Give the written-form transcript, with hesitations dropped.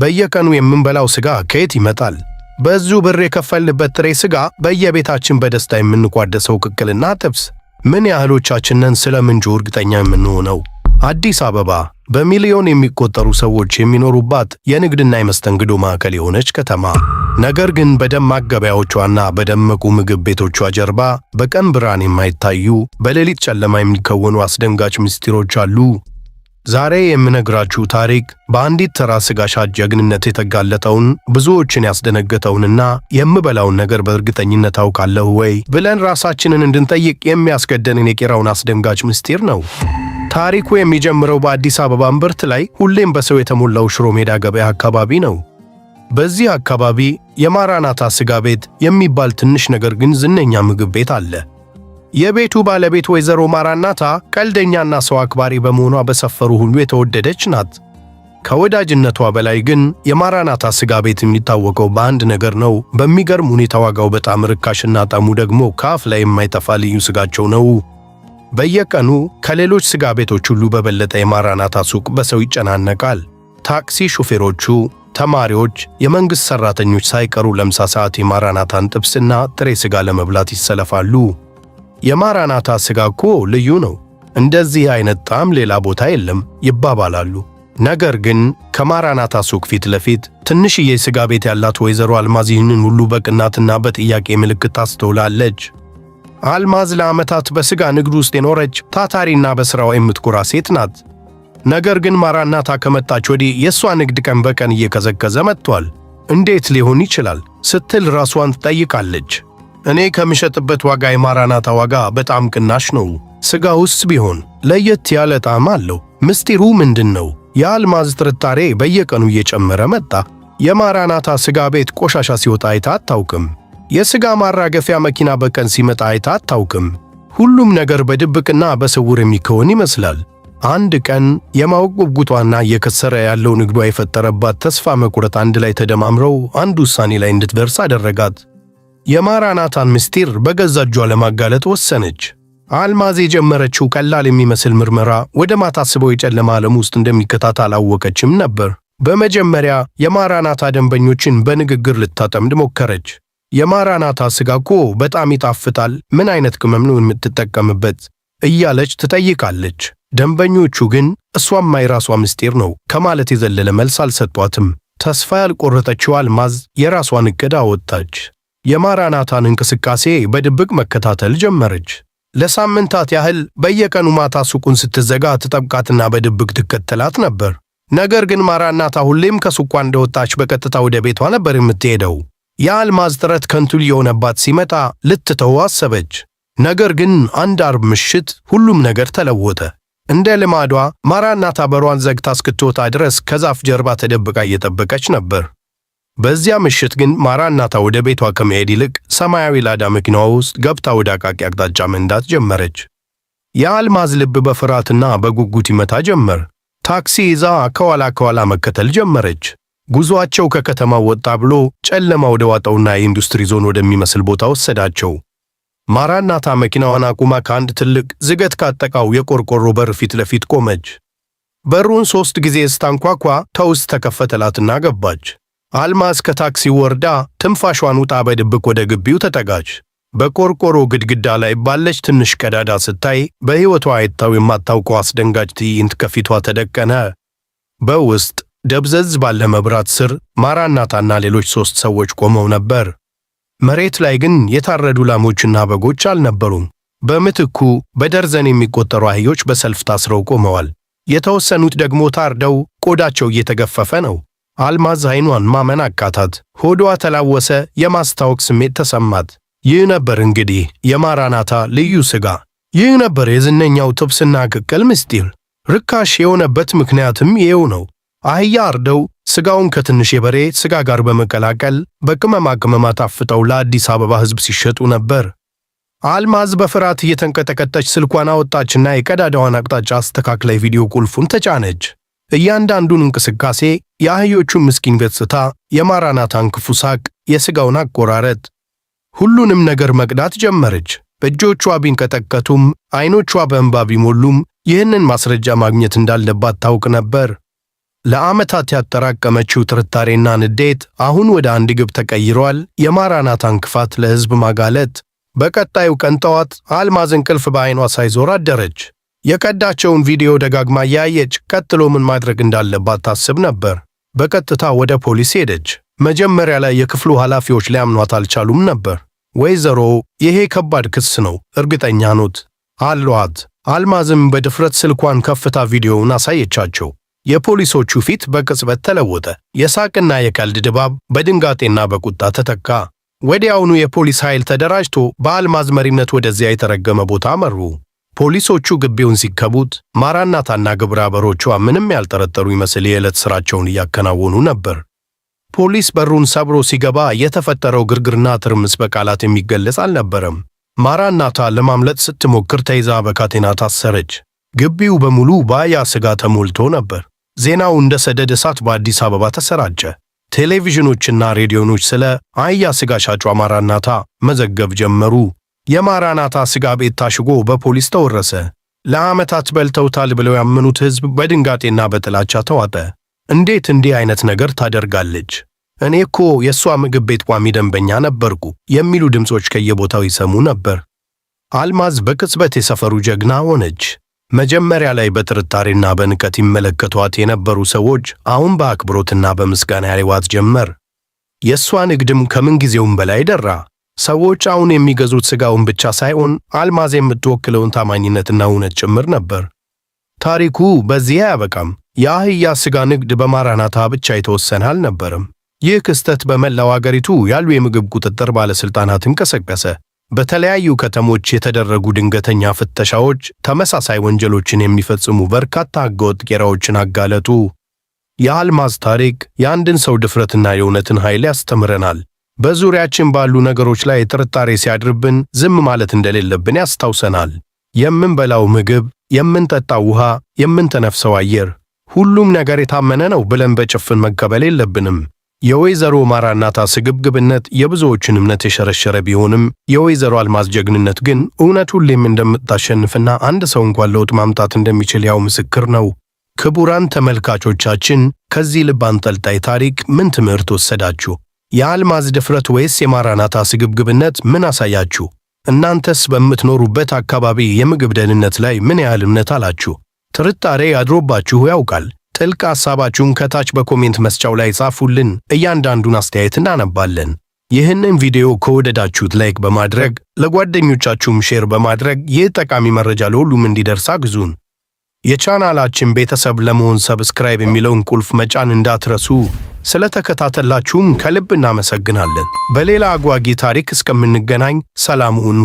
በየቀኑ የምንበላው ስጋ ከየት ይመጣል? ብዙ ብር የከፈልንበት ጥሬ ስጋ፣ በየቤታችን በደስታ የምንቋደሰው ቅቅልና ጥብስ። ምን ያህሎቻችንን ስለ ምንጩ እርግጠኛ የምንሆነው? አዲስ አበባ በሚሊዮን የሚቆጠሩ ሰዎች የሚኖሩባት የንግድና የመስተንግዶ ማዕከል የሆነች ከተማ። ነገር ግን በደማቅ ገበያዎቿና በደመቁ ምግብ ቤቶቿ ጀርባ በቀን ብርሃን የማይታዩ፣ በሌሊት ጨለማ የሚከወኑ አስደንጋጭ ምስጢሮች አሉ። ዛሬ የምነግራችሁ ታሪክ በአንዲት ተራ ስጋ ሻጭ ጀግንነት የተጋለጠውን፣ ብዙዎችን ያስደነገጠውንና የምበላውን ነገር በእርግጠኝነት አውቃለሁ ወይ ብለን ራሳችንን እንድንጠይቅ የሚያስገደንን የቄራውን አስደንጋጭ ምስጢር ነው። ታሪኩ የሚጀምረው በአዲስ አበባ እምብርት ላይ ሁሌም በሰው የተሞላው ሽሮ ሜዳ ገበያ አካባቢ ነው። በዚህ አካባቢ የማራናታ ስጋ ቤት የሚባል ትንሽ ነገር ግን ዝነኛ ምግብ ቤት አለ። የቤቱ ባለቤት ወይዘሮ ማራናታ ቀልደኛና ሰው አክባሪ በመሆኗ በሰፈሩ ሁሉ የተወደደች ናት። ከወዳጅነቷ በላይ ግን የማራናታ ስጋ ቤት የሚታወቀው በአንድ ነገር ነው። በሚገርም ሁኔታ ዋጋው በጣም ርካሽና ጣዕሙ ደግሞ ከአፍ ላይ የማይጠፋ ልዩ ስጋቸው ነው። በየቀኑ ከሌሎች ስጋ ቤቶች ሁሉ በበለጠ የማራናታ ሱቅ በሰው ይጨናነቃል። ታክሲ ሾፌሮቹ፣ ተማሪዎች፣ የመንግሥት ሠራተኞች ሳይቀሩ ለምሳ ሰዓት የማራናታን ጥብስና ጥሬ ስጋ ለመብላት ይሰለፋሉ። የማራናታ ስጋ እኮ ልዩ ነው፣ እንደዚህ አይነት ጣዕም ሌላ ቦታ የለም ይባባላሉ። ነገር ግን ከማራናታ ሱቅ ፊት ለፊት ትንሽዬ ስጋ ቤት ያላት ወይዘሮ አልማዝ ይህንን ሁሉ በቅናትና በጥያቄ ምልክት ታስተውላለች። አልማዝ ለዓመታት በስጋ ንግድ ውስጥ የኖረች ታታሪና በሥራዋ የምትኮራ ሴት ናት። ነገር ግን ማራናታ ከመጣች ወዲህ የእሷ ንግድ ቀን በቀን እየቀዘቀዘ መጥቷል። እንዴት ሊሆን ይችላል ስትል ራሷን ትጠይቃለች። እኔ ከምሸጥበት ዋጋ የማራናታ ዋጋ በጣም ቅናሽ ነው። ስጋውስ ቢሆን ለየት ያለ ጣዕም አለው። ምስጢሩ ምንድን ነው? የአልማዝ ጥርጣሬ በየቀኑ እየጨመረ መጣ። የማራናታ ስጋ ቤት ቆሻሻ ሲወጣ አይታ አታውቅም። የስጋ ማራገፊያ መኪና በቀን ሲመጣ አይታ አታውቅም። ሁሉም ነገር በድብቅና በስውር የሚከወን ይመስላል። አንድ ቀን የማወቅ ጉጉቷና እየከሰረ ያለው ንግዷ የፈጠረባት ተስፋ መቁረጥ አንድ ላይ ተደማምረው አንድ ውሳኔ ላይ እንድትደርስ አደረጋት። የማራናታን ምስጢር በገዛ እጇ ለማጋለጥ ወሰነች። አልማዝ የጀመረችው ቀላል የሚመስል ምርመራ ወደ ማታስበው የጨለማ ዓለም ውስጥ እንደሚከታት አላወቀችም ነበር። በመጀመሪያ የማራናታ ደንበኞችን በንግግር ልታጠምድ ሞከረች። የማራናታ ስጋ እኮ በጣም ይጣፍጣል፣ ምን አይነት ቅመም ነው የምትጠቀምበት? እያለች ትጠይቃለች። ደንበኞቹ ግን እሷማ የራሷ ምስጢር ነው ከማለት የዘለለ መልስ አልሰጧትም። ተስፋ ያልቆረጠችው አልማዝ የራሷን ዕቅድ አወጣች። የማራናታን እንቅስቃሴ በድብቅ መከታተል ጀመረች። ለሳምንታት ያህል በየቀኑ ማታ ሱቁን ስትዘጋ ትጠብቃትና በድብቅ ትከተላት ነበር። ነገር ግን ማራናታ ሁሌም ከሱቋ እንደወጣች በቀጥታ ወደ ቤቷ ነበር የምትሄደው። የአልማዝ ጥረት ከንቱ ሊሆነባት ሲመጣ ልትተው አሰበች። ነገር ግን አንድ አርብ ምሽት ሁሉም ነገር ተለወጠ። እንደ ልማዷ ማራናታ በሯን ዘግታ እስክትወጣ ድረስ ከዛፍ ጀርባ ተደብቃ እየጠበቀች ነበር። በዚያ ምሽት ግን ማራናታ ወደ ቤቷ ከመሄድ ይልቅ ሰማያዊ ላዳ መኪናዋ ውስጥ ገብታ ወደ አቃቂ አቅጣጫ መንዳት ጀመረች። የአልማዝ ልብ በፍርሃትና በጉጉት ይመታ ጀመር። ታክሲ ይዛ ከኋላ ከኋላ መከተል ጀመረች። ጉዞአቸው ከከተማው ወጣ ብሎ ጨለማ ወደ ዋጠውና የኢንዱስትሪ ዞን ወደሚመስል ቦታ ወሰዳቸው። ማራናታ መኪናዋን አቁማ ከአንድ ትልቅ ዝገት ካጠቃው የቆርቆሮ በር ፊት ለፊት ቆመች። በሩን 3 ጊዜ ስታንኳኳ ተውስጥ ተከፈተላትና ገባች። አልማዝ ከታክሲ ወርዳ ትንፋሿን ውጣ በድብቅ ወደ ግቢው ተጠጋች። በቆርቆሮ ግድግዳ ላይ ባለች ትንሽ ቀዳዳ ስታይ በሕይወቷ አይታው የማታውቀው አስደንጋጭ ትዕይንት ከፊቷ ተደቀነ። በውስጥ ደብዘዝ ባለ መብራት ስር ማራናታና ሌሎች 3 ሰዎች ቆመው ነበር። መሬት ላይ ግን የታረዱ ላሞችና በጎች አልነበሩም። በምትኩ በደርዘን የሚቆጠሩ አህዮች በሰልፍ ታስረው ቆመዋል። የተወሰኑት ደግሞ ታርደው ቆዳቸው እየተገፈፈ ነው። አልማዝ ዓይኗን ማመን አቃታት። ሆዷ ተላወሰ። የማስታወክ ስሜት ተሰማት። ይህ ነበር እንግዲህ የማራናታ ልዩ ስጋ። ይህ ነበር የዝነኛው ጥብስና ቅቅል ምስጢር። ርካሽ የሆነበት ምክንያትም ይኸው ነው። አህያ አርደው ስጋውን ከትንሽ የበሬ ስጋ ጋር በመቀላቀል በቅመማ ቅመማት አፍጠው ለአዲስ አበባ ሕዝብ ሲሸጡ ነበር። አልማዝ በፍርሃት እየተንቀጠቀጠች ስልኳን አወጣችና የቀዳዳዋን አቅጣጫ አስተካክላ የቪዲዮ ቁልፉን ተጫነች። እያንዳንዱን እንቅስቃሴ፣ የአህዮቹን ምስኪን ገጽታ፣ የማራናታን ክፉ ሳቅ፣ የስጋውን አቆራረጥ፣ ሁሉንም ነገር መቅዳት ጀመረች። እጆቿ ቢንቀጠቀጡም፣ አይኖቿ በእንባ ቢሞሉም ይህንን ማስረጃ ማግኘት እንዳለባት ታውቅ ነበር። ለዓመታት ያጠራቀመችው ጥርጣሬና ንዴት አሁን ወደ አንድ ግብ ተቀይሯል፤ የማራናታን ክፋት ለሕዝብ ማጋለጥ። በቀጣዩ ቀን ጠዋት አልማዝ እንቅልፍ በዓይኗ ሳይዞር አደረች። የቀዳቸውን ቪዲዮ ደጋግማ እያየች ቀጥሎ ምን ማድረግ እንዳለባት ታስብ ነበር። በቀጥታ ወደ ፖሊስ ሄደች። መጀመሪያ ላይ የክፍሉ ኃላፊዎች ሊያምኗት አልቻሉም ነበር። ወይዘሮ፣ ይሄ ከባድ ክስ ነው፣ እርግጠኛ ኖት? አሏት። አልማዝም በድፍረት ስልኳን ከፍታ ቪዲዮውን አሳየቻቸው። የፖሊሶቹ ፊት በቅጽበት ተለወጠ። የሳቅና የቀልድ ድባብ በድንጋጤና በቁጣ ተተካ። ወዲያውኑ የፖሊስ ኃይል ተደራጅቶ በአልማዝ መሪነት ወደዚያ የተረገመ ቦታ አመሩ። ፖሊሶቹ ግቢውን ሲከቡት ማራናታና ግብረ አበሮቿ ምንም ያልጠረጠሩ ይመስል የዕለት ሥራቸውን እያከናወኑ ነበር። ፖሊስ በሩን ሰብሮ ሲገባ የተፈጠረው ግርግርና ትርምስ በቃላት የሚገለጽ አልነበረም። ማራናታ ለማምለጥ ስትሞክር ተይዛ በካቴና ታሰረች። ግቢው በሙሉ በአህያ ስጋ ተሞልቶ ነበር። ዜናው እንደ ሰደድ እሳት በአዲስ አበባ ተሰራጨ። ቴሌቪዥኖችና ሬዲዮኖች ስለ አህያ ስጋ ሻጯ ማራናታ መዘገብ ጀመሩ። የማራናታ ስጋ ቤት ታሽጎ በፖሊስ ተወረሰ። ለዓመታት በልተውታል ብለው ያመኑት ሕዝብ በድንጋጤና በጥላቻ ተዋጠ። እንዴት እንዲህ አይነት ነገር ታደርጋለች? እኔ እኮ የእሷ ምግብ ቤት ቋሚ ደንበኛ ነበርኩ የሚሉ ድምፆች ከየቦታው ይሰሙ ነበር። አልማዝ በቅጽበት የሰፈሩ ጀግና ሆነች። መጀመሪያ ላይ በጥርጣሬና በንቀት ይመለከቷት የነበሩ ሰዎች አሁን በአክብሮትና በምስጋና ያዩዋት ጀመር። የእሷ ንግድም ከምንጊዜውም በላይ ደራ። ሰዎች አሁን የሚገዙት ስጋውን ብቻ ሳይሆን አልማዝ የምትወክለውን ታማኝነትና እውነት ጭምር ነበር። ታሪኩ በዚህ አያበቃም። የአህያ ስጋ ንግድ በማራናታ ብቻ የተወሰነ አልነበረም። ይህ ክስተት በመላው አገሪቱ ያሉ የምግብ ቁጥጥር ባለሥልጣናትን ቀሰቀሰ። በተለያዩ ከተሞች የተደረጉ ድንገተኛ ፍተሻዎች ተመሳሳይ ወንጀሎችን የሚፈጽሙ በርካታ ሕገወጥ ቄራዎችን አጋለጡ። የአልማዝ ታሪክ የአንድን ሰው ድፍረትና የእውነትን ኃይል ያስተምረናል። በዙሪያችን ባሉ ነገሮች ላይ ጥርጣሬ ሲያድርብን ዝም ማለት እንደሌለብን ያስታውሰናል። የምንበላው ምግብ፣ የምንጠጣው ውሃ፣ የምንተነፍሰው አየር፣ ሁሉም ነገር የታመነ ነው ብለን በጭፍን መቀበል የለብንም። የወይዘሮ ማራናታ ስግብግብነት የብዙዎችን እምነት የሸረሸረ ቢሆንም የወይዘሮ አልማዝ ጀግንነት ግን እውነት ሁሌም እንደምታሸንፍና አንድ ሰው እንኳን ለውጥ ማምጣት እንደሚችል ያው ምስክር ነው። ክቡራን ተመልካቾቻችን፣ ከዚህ ልብ አንጠልጣይ ታሪክ ምን ትምህርት ወሰዳችሁ? የአልማዝ ድፍረት ወይስ የማራናታ ስግብግብነት ምን አሳያችሁ? እናንተስ በምትኖሩበት አካባቢ የምግብ ደህንነት ላይ ምን ያህል እምነት አላችሁ? ጥርጣሬ አድሮባችሁ ያውቃል? ጥልቅ ሐሳባችሁን ከታች በ comment መስጫው ላይ ጻፉልን። እያንዳንዱን አስተያየት እናነባለን። ይህንን ቪዲዮ ከወደዳችሁት like በማድረግ፣ ለጓደኞቻችሁም share በማድረግ ይህ ጠቃሚ መረጃ ለሁሉም እንዲደርስ አግዙን። የቻናላችን ቤተሰብ ለመሆን subscribe የሚለውን ቁልፍ መጫን እንዳትረሱ። ስለተከታተላችሁም ከልብ እናመሰግናለን። በሌላ አጓጊ ታሪክ እስከምንገናኝ ሰላም ሁኑ።